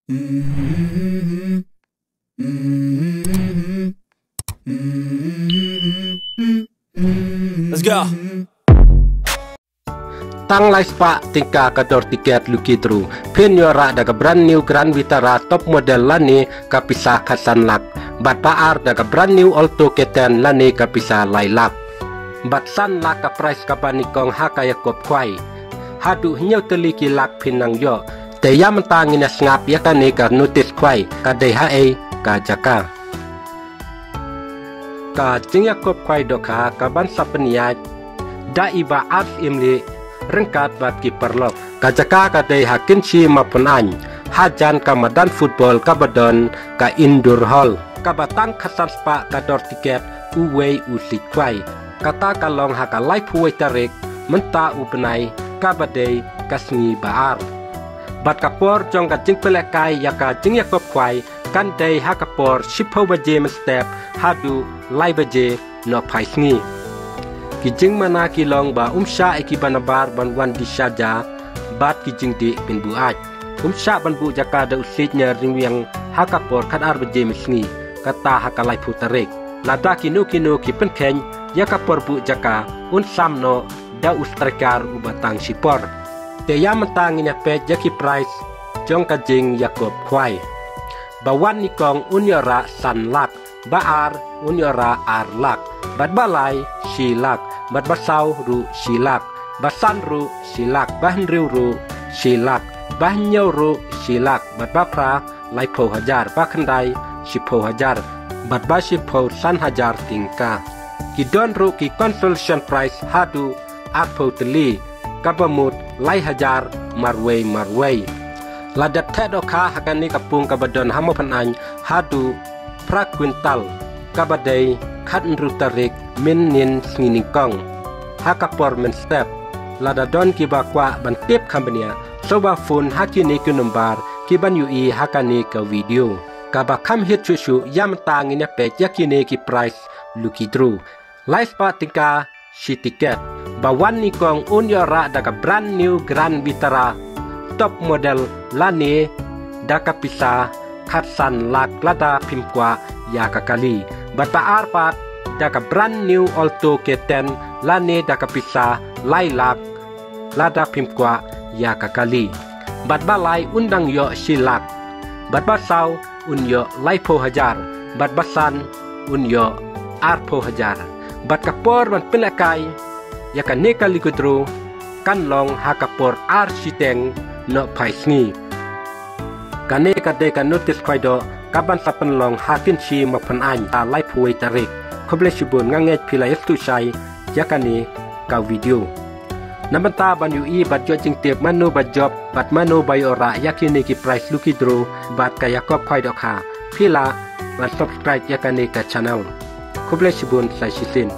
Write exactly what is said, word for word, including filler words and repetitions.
Let's go. Tang lai spah tyngka ka dor tiket lucky draw. Phin ïoh rah da ka brand new Grand Vitara top model lane ka pisa khatsan lak. Bad ba ar da ka brand new Alto K ten lane ka pisa lai lak. Bad san lak ka prize kaba nyngkong ha ka ïakob khwai. Haduh hynñiew tylli ki lak phin nang ïoh. Te ïa mynta ngin ïa sngap ïa kane ka notice khwai, ka dei ha ei ka jaka. Ka jingïakob khwai dohkha kaban sa pynïaid da i Bah Ars Imli ryngkat bad ki paralok. Ka jaka ka dei ha Kynshi Mawphanaiñ, hajan ka madan football kaba don ka indoor hall. Kaba tang khatsan spah ka dor tiket uwei u siej khwai. Kata ka long ha ka laiphew wei tarik mynta u bnai, kaba dei ka sngi ba ar. Bad ka por jong ka jingpynlehkai ïa ka jingïakob khwai kan dei ha ka por shiphew baje mynstep haduh lai baje nohphai sngi. Ki jingmana ki long ba um shah ïa kiba nabar ban wan dih sha ja bad ki jingdih pynbuaid. Um shah ban buh jaka da u siej ne rynïeng ha ka por khatar baje mynsngi, kata ha ka laiphew tarik. Lada kino kino ki pynkheiñ ïa ka por buh jaka, un sam noh da u striker uba tang shipor. Te ïa mynta ngin ïa peit ïa ki prize jong ka jingïakob khwai. Ba wan nyngkong un ïoh rah san lak. Ba ar un ïoh rah ar lak. Bad ba lai shi lak. Bad ba saw ruh shi lak. Ba san ruh shi lak. Ba hynriew ruh shi lak. Ba hynñiew ruh shi lak. Bad ba phra laiphew hajar. Ba khyndai shiphew hajar. Bad ba shiphew san hajar tyngka. Ki don ruh ki consolation prize haduh arphew tylli, kaba mut lai hajar marwei marwei. La dep theh dohkha ha kane ka pung kaba don ha Mawphanaiñ haduh phra kwintal, kaba dei khathynriew tarik mynnin sngi nyngkong. Ha ka por mynstep, lada don kiba kwah ban tip kham bniah, sngewbha phone ha kine ki nombar kiban ïohi ha kane ka video. Kaba kham hit shuh shuh, ïa mynta ngin ïa peit ïa kine ki prize lucky draw. Lai spah tyngka shi tiket. Ba wan nyngkong un ïoh rah da ka brand new Grand Vitara top model lane da ka pisa khatsan lak lada phim kwah ïa ka kali. Bad ba ar pat da ka brand new Alto K ten lane da ka pisa lai lak lada phim kwah ïa ka kali. Bad ba lai un dang ïoh shi lak. Bad ba saw un ïoh laiphew hajar. Bad ba san un ïoh arphew hajar. Bad ka por ban pynlehkai ïa kane ka lucky draw kan long ha ka por ar shiteng nohphai sngi. Kane ka dei ka notice khwai doh kaban sa pynlong ha Kynshi Mawphanaiñ ha laiphew wei tarik. Khublei shibun, nga ngeit phi la ïohsngew shai ïa kane ka video. Na bynta ban ïohi bad jot jingtip mano ba jop bad mano ba ïoh rah ïa kine ki prize lucky draw bad ka ïakob khwai dohkha, phi lah ban subscribe ïa kane ka channel. Khublei shibun, sa shisien.